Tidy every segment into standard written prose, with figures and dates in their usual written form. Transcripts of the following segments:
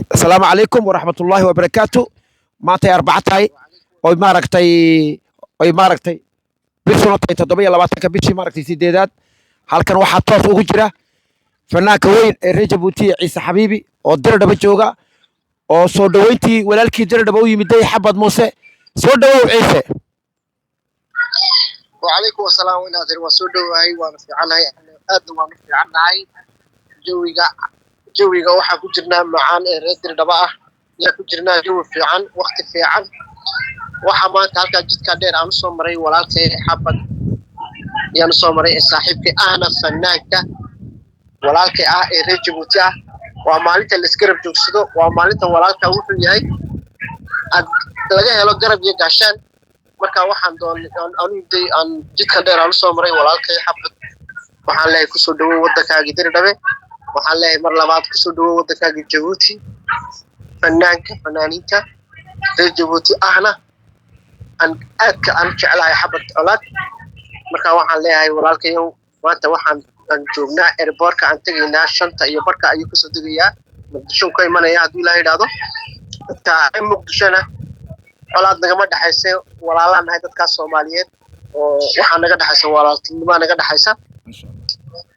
Asalaamu calaykum waraxmatullaahi wabarakaatu. Maantay Arbaca tahay, oy maaragtay bishuna tahay 27-ka bishii, maaragtay, sideedaad. Halkan waxaa toos ugu jira fanaanka weyn ee reer Jabuuti, Ciise Xabiibi, oo Diradhaba jooga, oo soo dhoweyntii walaalkii Diradhaba u yimiday, Xabad Muuse. Soo dhowow, Ciise. Wacalaykum asalaam. Inaadir, waa soo dhowahay, waana fiicannahay, aadna waanu fiicannahay. Jawiga waxaa ku jirnaa macaan ee reer Dirdhaba ah ayaa ku jirnaa, jawi fiican, wakti fiican. Waxaa maanta halkaa jidkaa dheer aan usoo maray walaalkay Xabad ayaan usoo maray, ee saaxiibkay ahna, fanaanka walaalkay ah ee reer Jabuuti ah. Waa maalinta la isgarab joogsado, waa maalinta walaalka wuxuu yahay aad laga helo garab iyo gaashaan. Marka waxaan doon anu aan jidkan dheer aan usoo maray walaalkay Xabad. Waxaan leeyahay, kusoo dhawow waddankaagi Dirdhabe. Waxaan leeyahay mar labaad, kusoo dhawow waddankaagi Jabuuti. Fanaanka fanaaniinta reer Jabuuti ahna, aan aadka aan u jeclahay, Xabad Colaad. Marka waxaan leeyahay, walaalkayow, maanta waxaan aan joognaa airportka, aan tegaynaa 5:30 ayuu kasoo degayaa, Muqdisho ka imanaya hadduu Ilaah idhaahdo. Dadka reer Muqdishona colaad nagama dhexaysa, walaalaan nahay dadkaas Soomaaliyeed, oo waxaa naga dhexaysa walaaltinimaa naga dhexaysa.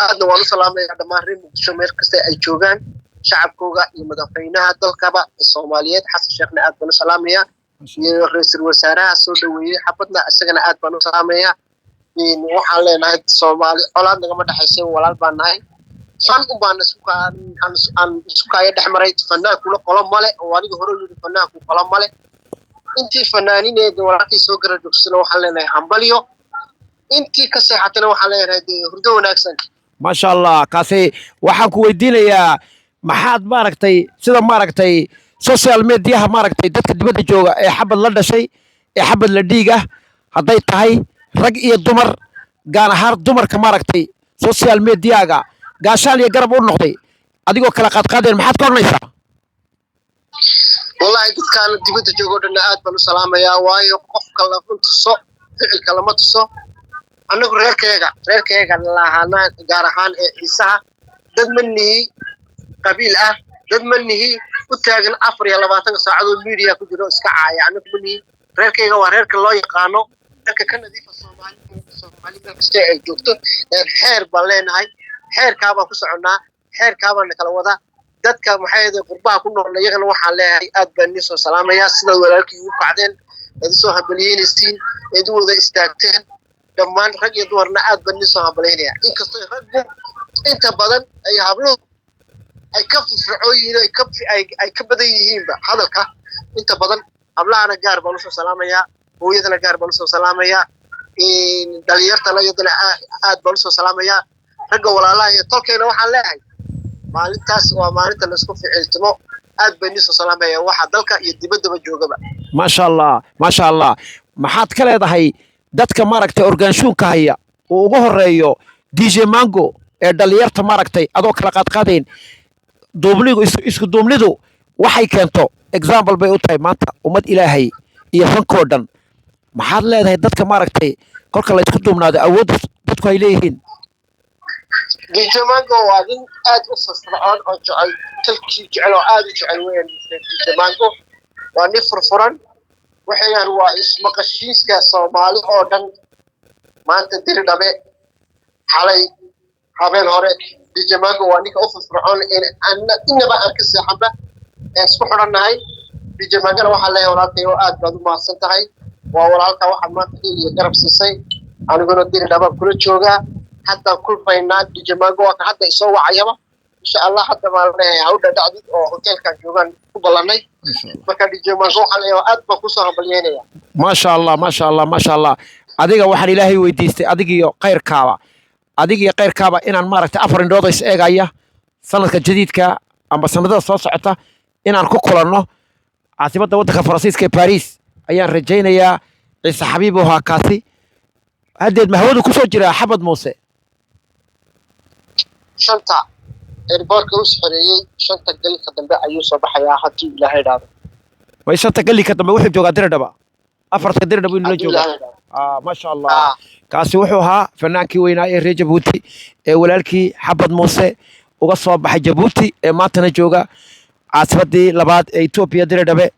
Aadna waan u salaamaya dhammaan reer Muqdisho meel kasta ay joogaan, shacabkooga iyo madaxweynaha dalkaba ee Soomaaliyeed, Xasan Sheekhna, aad baan u salaamaya, iyo ra-iisul wasaaraha soo dhaweeyey Xabadna, isagana aad baan u salaamaya. Waxaan leenahay, Soomaali colaad nagama dhexaysa, walaal baan nahay. Fan un baan aan isku kaaya dhex maray. Fanaankula qolo male, oo aniga hore yidhi fanaanku qolo male. Intii fanaanineeda walaalkay soo gara joogsana waxaan leenahay hambalyo, intii ka seexatana waxaan leenahay dee hurdo wanaagsan. Maasha Allah. Kaasi waxaan ku weydiinayaa, maxaad, maaragtay, sida, maaragtay, social mediaha, maaragtay, dadka dibadda jooga ee Xabad la dhashay, ee Xabad la dhiig ah, hadday tahay rag iyo dumar, gaar ahaan dumarka, maaragtay, social mediaga gaashaan iyo garab u noqday, adigoo kala qaadqaadeen, maxaad ka odhanaysaa? Wallahi, dadkaan dibadda joogo dhanna aad baan u salaamayaa, waayo qofka lama tuso, ficilka lama tuso. Annagu reerkayaga lahaana, gaar ahaan ee Ciisaha, dad ma nihi qabiil ah, dad ma nihi u taagan 24-ka saacadood media ku jiro iska caaya. Annagu ma nihi. Reerkayga waa reerka loo yaqaano reerka ka nadiifa Soomaali. Soomaali meel kasta ay joogto xeer baan leenahay, xeerkaa baan ku soconnaa, xeerkaa baan na kala wadaa. Dadka, maxay ahayd, qurbaha ku nool, iyagana waxaan leeyahay aad baan idiin soo salaamayaa, sidaad walaalkii ugu kacdeen, eed usoo hambalyeynaysiin, eed u wada istaagteen dhammaan, rag iyo dumarna aad baan idiin soo hambalyeynaya, inkastoo raggu inta badan ay habluhu ay ka firfircoon yihiin, ay ka badan yihiinba hadalka inta badan. Hablahana gaar baan usoo salaamayaa, hooyadana gaar baan usoo salaamayaa, dhalinyartana iyadana aad baan usoo salaamayaa. Ragga walaalaha iyo tolkayna waxaan leeyahay, maalintaas waa maalinta laisku ficiltimo. Aad baan idiin soo salaamaya waxa dalka iyo dibaddaba joogaba. Maasha Allah, maasha Allah. Maxaad ka leedahay dadka, maaragtay, orgaanshuunka haya, uu ugu horeeyo DJ Mango, ee dhalinyarta, maaragtay, adoo kala qaadqaadayn, duubnigu isku duubnidu waxay keento example bay u tahay maanta ummad Ilaahay iyo fankoo dhan. Maxaad leedahay dadka, maaragtay, kolka laysku duubnaado awoodda dadku ay leeyihiin? DJ Mango waa nin aad u firfircoon oo jecel talkii, jecel oo aad u jecel weeyaan. DJ Mango waa nin furfuran. Waxayaan waa ismaqashiiska Soomaali oo dhan. Maanta Diridhabe, xalay, habeen hore, DJ Mango waa ninka u firfircoon ee inaba aan ka seexanba ee isku xidhannahay. DJ Mangona waxaan leeyahay, walaalkay, oo aad baad u mahadsan tahay. Waa walaalka waxaad maanta hiil iyo garab siisay. Aniguna Diridhaba kula joogaa, haddaan kulmaynaa. DJ Mango waa ka hadda isoo wacayaba. Insha Allah hadda baan leeyahay hawdha dhacdid oo hoteelkan joogaan ku ballanay. Marka DJ Mango waxaan leeyahay, aad baan kusoo hambalyeynaya. Maasha Allah, maasha Allah, maasha Allah. Adiga waxaan Ilaahay weydiistay, adigiyo khayrkaaba, adigiyo khayrkaaba, inaan, maaragtay, afar indhood is eegaya sanadka jadiidka amba sanadada soo socota inaan ku kulanno caasimadda waddanka Faransiiska ee Paris ayaan rajaynayaa. Ciise Xabiib oo haa kaasi haddeed ma hawadu kusoo jiraa, Xabad Muuse? 5-ta airportka u xoreeyey, 5-ta galka dambe ayuu soo baxayaa haddii Ilaahay idhaahdo. Way 5-ta galika dambe wuxuu joogaa Diridhaba, afarta Diridhaba inuu la Haddii joogaa. Ilaahay idhaahdo. Ah, maasha Allah. Kaasi wuxuu ahaa fanaankii weynaa ee reer Jabuuti ee walaalkii Xabad Muuse uga soo baxay Jabuuti, ee maantana jooga. Caasimaddii labaad ee Etoobiya, Diridhabe.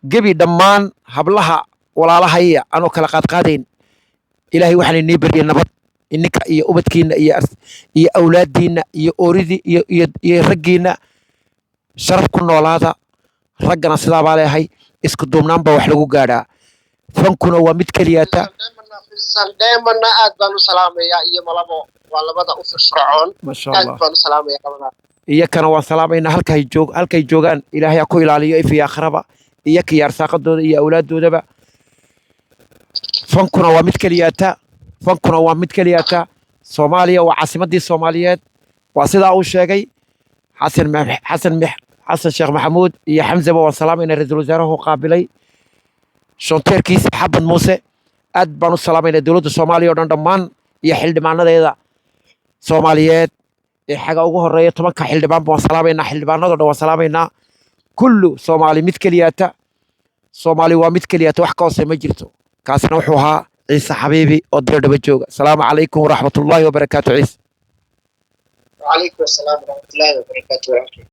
Gebi dhammaan hablaha walaalahaya anoo kala qaadqaadayn, Ilaahay waxaan inii baryay nabad ininka iyo ubadkiina iyo awlaaddiinna iyo ooridii iyo raggiinna. Sharaf ku noolaada. Raggana sidaa baa leehay, isku duubnaan baa wax lagu gaadhaa. Fankuna waa mid keliyaata. Sandheemana aad baan u salaamayaa, iyo Malabo, waa labada u firfircoon. Masha Aad Allah. baan u salaamayaa labadaa. Iyakana waan salaamaynaa. Halkay joogaan Ilaahay ha ku ilaaliyo if iyo akhraba, iyo kiyo arsaaqadooda iyo awlaaddoodaba. Fankuna waa mid keliyaata, fankuna waa mid keliyaata. Soomaaliya waa caasimaddii Soomaaliyeed, waa sidaa uu sheegay Xasan Sheekh Maxamuud iyo Xamzaba waan salaamaynaa. Ra-iisul wasaaruhu qaabilay shonteerkiisa Xabad Muuse, aad baan u salaamaynaa. Dowladda Soomaaliya oo dhan dhammaan iyo xildhibaanadeeda Soomaaliyeed ee xaga ugu horeeya, 10-ka xildhibaan baan salaamaynaa. Xildhibaanado dhan waan salaamaynaa. Kullu Soomaali mid keliyaata, Soomaali waa mid keliyaata, wax ka hoose ma jirto. Kaasina wuxuu ahaa Ciise Xabiibi oo Dirdhaba jooga. Asalaamu calaykum waraxmatullaahi wabarakaatu, Ciise. وعليكم السلام ورحمة الله وبركاته.